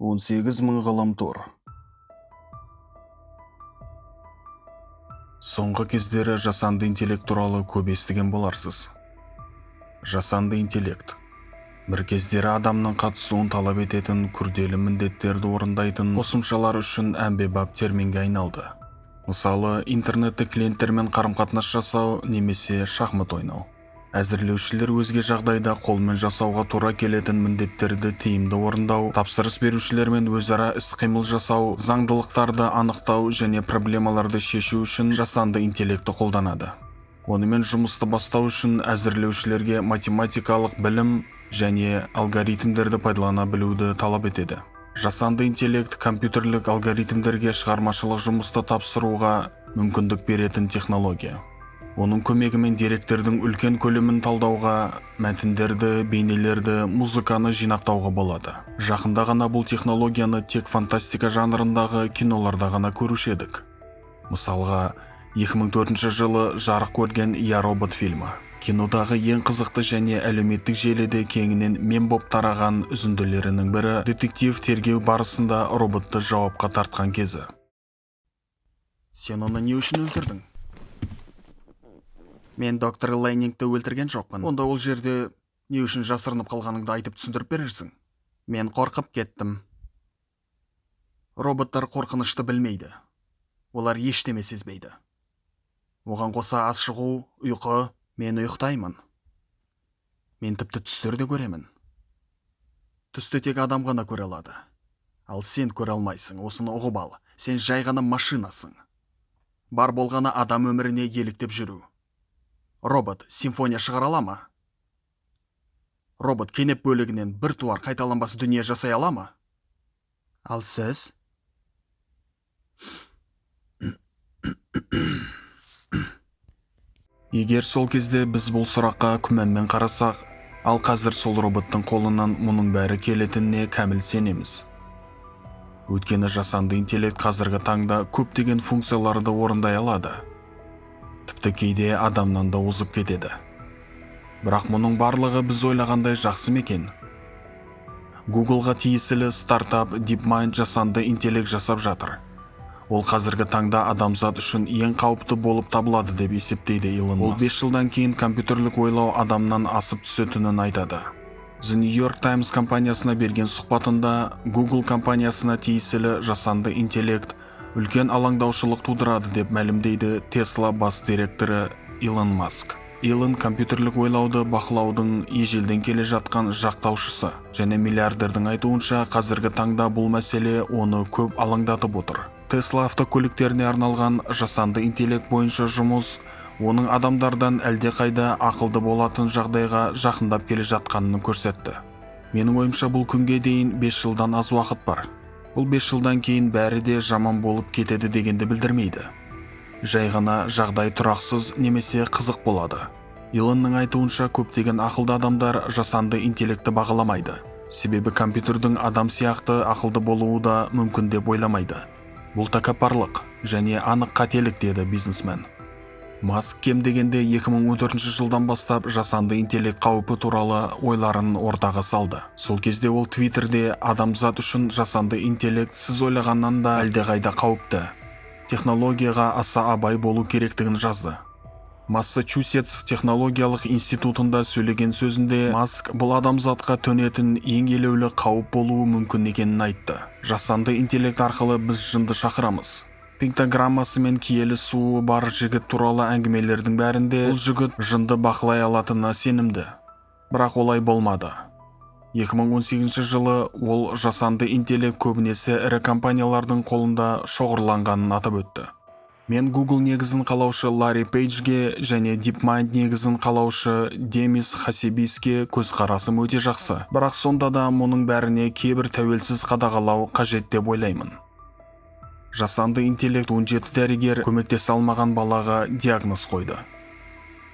18 мың ғаламтор. Соңғы кездері жасанды интеллект туралы көп естіген боларсыз. Жасанды интеллект. Бір кездері адамның қатысуын талап ететін күрделі міндеттерді орындайтын қосымшалар үшін әмбебап терминге айналды. Мысалы, интернетте клиенттермен қарым-қатынас жасау немесе шахмат ойнау. Әзірлеушілер өзге жағдайда қолмен жасауға тура келетін міндеттерді тиімді орындау, тапсырыс берушілермен өзара іс-қимыл жасау, заңдылықтарды анықтау және проблемаларды шешу үшін жасанды интеллектті қолданады. Онымен жұмысты бастау үшін әзірлеушілерге математикалық білім және алгоритмдерді пайдалана білуді талап етеді. Жасанды интеллект компьютерлік алгоритмдерге шығармашылық жұмысты тапсыруға мүмкіндік беретін технология. Оның көмегімен деректердің үлкен көлемін талдауға, мәтіндерді, бейнелерді, музыканы жинақтауға болады. Жақында ғана бұл технологияны тек фантастика жанрындағы киноларда ғана көруші едік. Мысалға, 2004 жылы жарық көрген «Я, робот» фильмі. Кинодағы ең қызықты және әлеуметтік желіде кеңінен мем боп тараған үзінділерінің бірі детектив тергеу барысында роботты жауапқа тартқан кезі. Сен оны не үшін өлтірдің? Мен доктор Лейнингті өлтірген жоқпын. Онда ол жерде не үшін жасырынып қалғаныңды айтып түсіндіріп берерсің. Мен қорқып кеттім. Роботтар қорқынышты білмейді. Олар ештеме сезбейді. Оған қоса ашығу, ұйқы, мен ұйықтаймын. Мен тіпті түстерді көремін. Түсті тек адам ғана көре алады. Ал сен көре алмайсың, осыны ұғып ал. Сен жай ғана машинасың. Бар болғаны адам өміріне еліктеп жүру. Робот симфония шығара ала ма? Робот кенеп бөлігінен бір туар қайталанбас дүние жасай ала ма? Ал сіз? Егер сол кезде біз бұл сұраққа күмәнмен қарасақ, ал қазір сол роботтың қолынан мұның бәрі келетініне кәміл сенеміз. Өйткені жасанды интеллект қазіргі таңда көптеген функцияларды орындай алады. Тіпті кейде адамнан да озып кетеді. Бірақ мұның барлығы біз ойлағандай жақсы ма екен? Googleға тиесілі стартап DeepMind жасанды интеллект жасап жатыр. Ол қазіргі таңда адамзат үшін ең қауіпті болып табылады деп есептейді Илон Маск. Ол 5 жылдан кейін компьютерлік ойлау адамнан асып түсетінін айтады. The New York Times компаниясына берген сұхбатында Google компаниясына тиесілі жасанды интеллект үлкен алаңдаушылық тудырады деп мәлімдейді Tesla бас директоры Илон Маск. Илон компьютерлік ойлауды бақылаудың ежелден келе жатқан жақтаушысы және миллиардердің айтуынша қазіргі таңда бұл мәселе оны көп алаңдатып отыр. Tesla автокөліктеріне арналған жасанды интеллект бойынша жұмыс оның адамдардан әлдеқайда ақылды болатын жағдайға жақындап келе жатқанын көрсетті. Менің ойымша, бұл күнге дейін 5 жылдан аз уақыт бар. Бұл 5 жылдан кейін бәрі де жаман болып кетеді дегенді білдірмейді. Жай ғана жағдай тұрақсыз немесе қызық болады. Илонның айтуынша, көптеген ақылды адамдар жасанды интеллектті бағаламайды. Себебі компьютердің адам сияқты ақылды болуы да мүмкін деп ойламайды. Бұл тәкаппарлық және анық қателік, деді бизнесмен. Маск кем дегенде 2014 жылдан бастап жасанды интеллект қаупі туралы ойларын ортаға салды. Сол кезде ол Твиттерде адамзат үшін жасанды интеллект сіз ойлағаннан да әлдеқайда қауіпті. Технологияға аса абай болу керектігін жазды. Массачусетс технологиялық институтында сөйлеген сөзінде Маск бұл адамзатқа төнетін ең елеулі қауіп болуы мүмкін екенін айтты. Жасанды интеллект арқылы біз жынды шақырамыз. Пентаграммасы мен киелі суы бар жігіт туралы әңгімелердің бәрінде бұл жігіт жынды бақылай алатынына сенімді. Бірақ олай болмады. 2018 жылы ол жасанды интеллект көбінесе ірі компаниялардың қолында шоғырланғанын атап өтті. Мен Google негізін қалаушы Ларри Пейджге және DeepMind негізін қалаушы Демис Хасибиске көзқарасым өте жақсы. Бірақ сонда да мұның бәріне кейбір тәуелсіз қадағалау қажет деп ойлаймын. Жасанды интеллект 17 дәрігер көмектесе алмаған балаға диагноз қойды.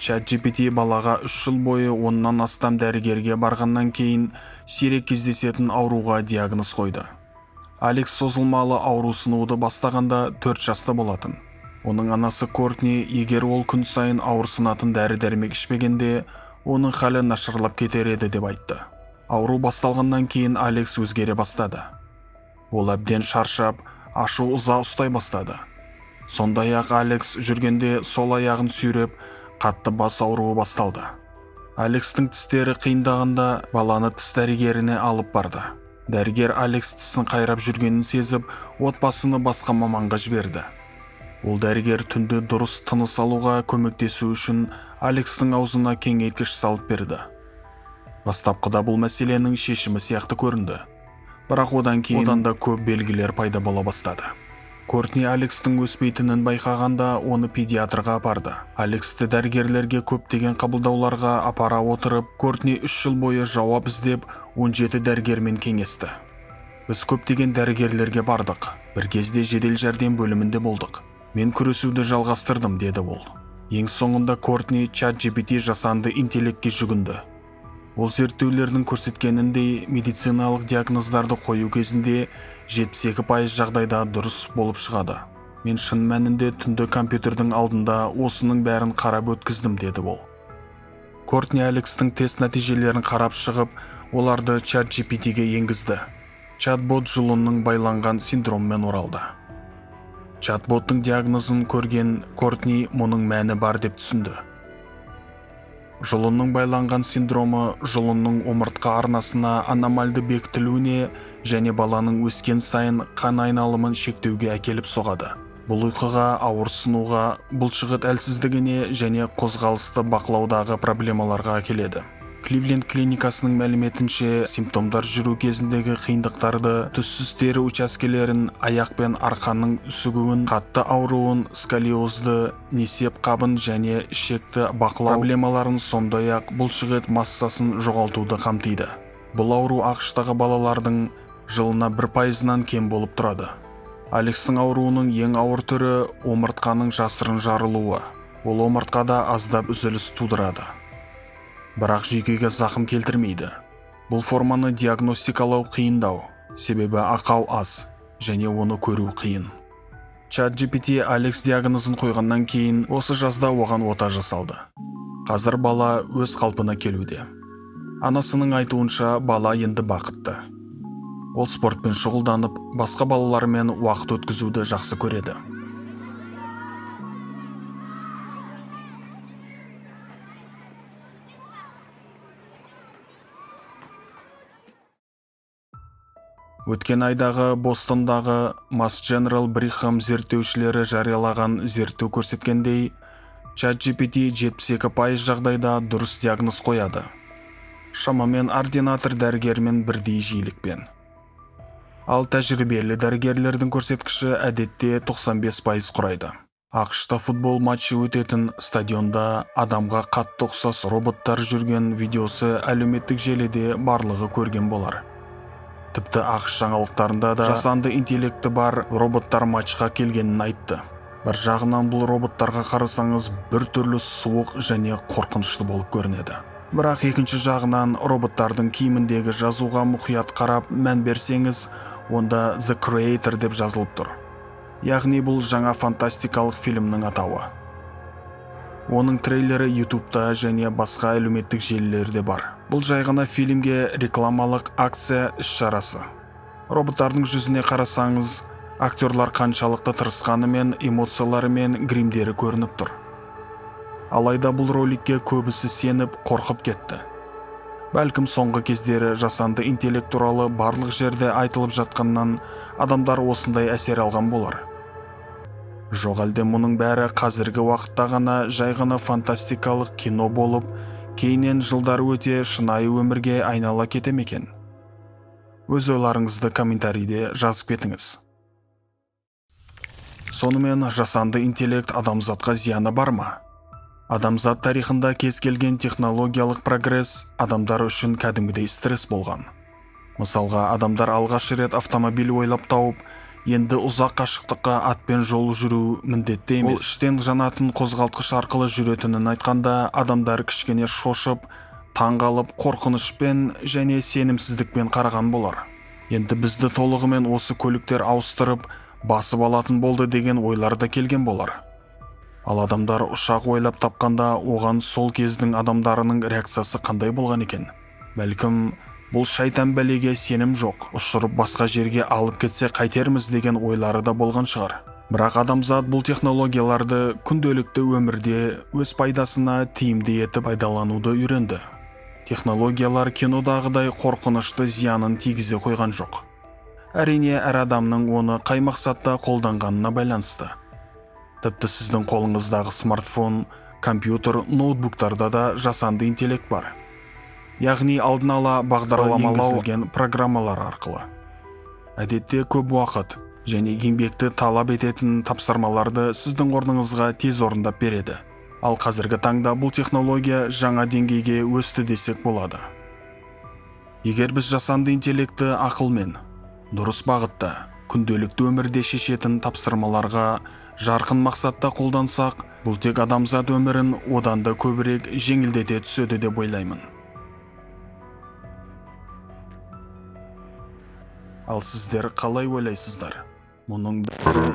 ChatGPT балаға 3 жыл бойы 10-нан астам дәрігерге барғаннан кейін сирек кездесетін ауруға диагноз қойды. Алекс созылмалы аурусынуды бастағанда 4 жаста болатын. Оның анасы Кортни, егер ол күн сайын ауырсынатын дәрі-дәрмек ішпегенде, оның халі нашарлап кетер еді деп айтты. Ауру басталғаннан кейін Алекс өзгере бастады. Ол әбден шаршап, ашу ыза ұстай бастады. Сондай-ақ Алекс жүргенде сол аяғын сүйреп, қатты бас ауруы басталды. Алекстің тістері қиындағанда баланы тіс дәрігеріне алып барды. Дәрігер Алекс тісін қайрап жүргенін сезіп, отбасыны басқа маманға жіберді. Ол дәрігер түнде дұрыс тыныс алуға көмектесу үшін Алекстің аузына кеңейткіш салып берді. Бастапқыда бұл мәселенің шешімі сияқты көрінді. Бірақ одан кейін одан да көп белгілер пайда бола бастады. Кортни Алекстің өспейтінін байқағанда оны педиатрға апарды. Алексті дәрігерлерге көптеген қабылдауларға апара отырып, Кортни 3 жыл бойы жауап іздеп 17 дәрігермен кеңесті. Біз көптеген дәрігерлерге бардық. Бір кезде жедел жәрдем бөлімінде болдық. Мен күресуді жалғастырдым, деді ол. Ең соңында Кортни ChatGPT жасанды интеллектке жүгінді. Ол зерттеулердің көрсеткеніндей, медициналық диагноздарды қою кезінде 72% жағдайда дұрыс болып шығады. Мен шын мәнінде түнді компьютердің алдында осының бәрін қарап өткіздім, деді ол. Кортни Алекстің тест нәтижелерін қарап шығып, оларды ChatGPT-ге енгізді. Чат-бот жұлынның байланған синдроммен оралды. Чат-боттың диагнозын көрген Кортни мұның мәні бар деп түсінді. Жұлынның байланған синдромы жұлынның омыртқа арнасына аномальды бекітілуіне және баланың өскен сайын қан айналымын шектеуге әкеліп соғады. Бұл ұйқыға, ауырсынуға, бұлшықет әлсіздігіне және қозғалысты бақылаудағы проблемаларға әкеледі. Кливленд клиникасының мәліметінше, симптомдар жүру кезіндегі қиындықтарды, түссіз тері учаскелерін, аяқ пен арқаның үсігуін, қатты ауруын, сколиозды, несеп қабын және ішекті бақылау проблемаларын, сондай-ақ бұлшықет массасын жоғалтуды қамтиды. Бұл ауру АҚШ-тағы балалардың жылына 1%-нан кем болып тұрады. Алекстің ауруының ең ауыр түрі омыртқаның жасырын жарылуы. Ол омыртқада аздап үзіліс тудырады, бірақ жүйкеге зақым келтірмейді. Бұл форманы диагностикалау қиындау, себебі ақау аз және оны көру қиын. ChatGPT Алекс диагнозын қойғаннан кейін осы жазда оған ота жасалды. Қазір бала өз қалпына келуде. Анасының айтуынша, бала енді бақытты. Ол спортпен шұғылданып, басқа балалармен уақыт өткізуді жақсы көреді. Өткен айдағы Бостондағы Mass General Brigham зерттеушілері жариялаған зерттеу көрсеткендей, ChatGPT 72% жағдайда дұрыс диагноз қояды. Шамамен ординатор дәрігермен бірдей жиілікпен. Ал тәжірибелі дәрігерлердің көрсеткіші әдетте 95% құрайды. АҚШ-та футбол матчы өтетін стадионда адамға қатты ұқсас роботтар жүрген видеосы әлеуметтік желіде барлығы көрген болар. Тіпті АҚШ жаңалықтарында да жасанды интеллекті бар роботтар матчқа келгенін айтты. Бір жағынан бұл роботтарға қарасаңыз бір түрлі суық және қорқынышты болып көрінеді. Бірақ екінші жағынан роботтардың киіміндегі жазуға мұқият қарап мән берсеңіз, онда The Creator деп жазылып тұр. Яғни бұл жаңа фантастикалық фильмнің атауы. Оның трейлері YouTube'та және басқа әлеуметтік желілерде бар. Бұл жай ғана фильмге рекламалық акция іс-шарасы. Роботтардың жүзіне қарасаңыз, актерлар қаншалықты тырысқанымен эмоциялары мен гримдері көрініп тұр. Алайда бұл роликке көбісі сеніп, қорқып кетті. Бәлкім соңғы кездері жасанды интеллект туралы барлық жерде айтылып жатқаннан адамдар осындай әсер алған болар. Жоқ әлде мұның бәрі қазіргі уақытта ғана жай ғана фантастикалық кино болып, кейіннен жылдар өте шынайы өмірге айнала кете ме екен? Өз ойларыңызды комментарийде жазып кетіңіз. Сонымен жасанды интеллект адамзатқа зияны бар ма? Адамзат тарихында кез келген технологиялық прогресс адамдар үшін кәдімгідей стресс болған. Мысалға, адамдар алғаш рет автомобиль ойлап тауып, енді ұзақ қашықтыққа атпен жол жүру міндетті емес. Ол іштен жанатын қозғалтқыш арқылы жүретінін айтқанда, адамдар кішкене шошып, таңғалып, қорқынышпен және сенімсіздікпен қараған болар. Енді бізді толығымен осы көліктер ауыстырып, басып алатын болды деген ойлар да келген болар. Ал адамдар ұшақ ойлап тапқанда, оған сол кездің адамдарының реакциясы қандай болған екен? Бәлкім, Бұл шайтан бәлеге сенім жоқ, ұшырып басқа жерге алып кетсе қайтерміз деген ойлары да болған шығар. Бірақ адамзат бұл технологияларды күнделікті өмірде өз пайдасына тиімді етіп пайдалануды үйренді. Технологиялар кинодағыдай қорқынышты зиянын тигізе қойған жоқ. Әрине, әр адамның оны қай мақсатта қолданғанына байланысты. Тіпті сіздің қолыңыздағы смартфон, компьютер, ноутбуктарда да жасанды интеллект бар. Яғни алдын ала бағдарламалау енгізілген программалар арқылы. Әдетте көп уақыт және еңбекті талап ететін тапсырмаларды сіздің орныңызға тез орындап береді. Ал қазіргі таңда бұл технология жаңа деңгейге өсті десек болады. Егер біз жасанды интеллектті ақылмен, дұрыс бағытта, күнделікті өмірде шешетін тапсырмаларға жарқын мақсатта қолдансақ, бұл тек адамзат өмірін одан да көбірек жеңілдете түседі деп ойлаймын. Ал сіздер қалай ойлайсыздар? Мұның Бәрі.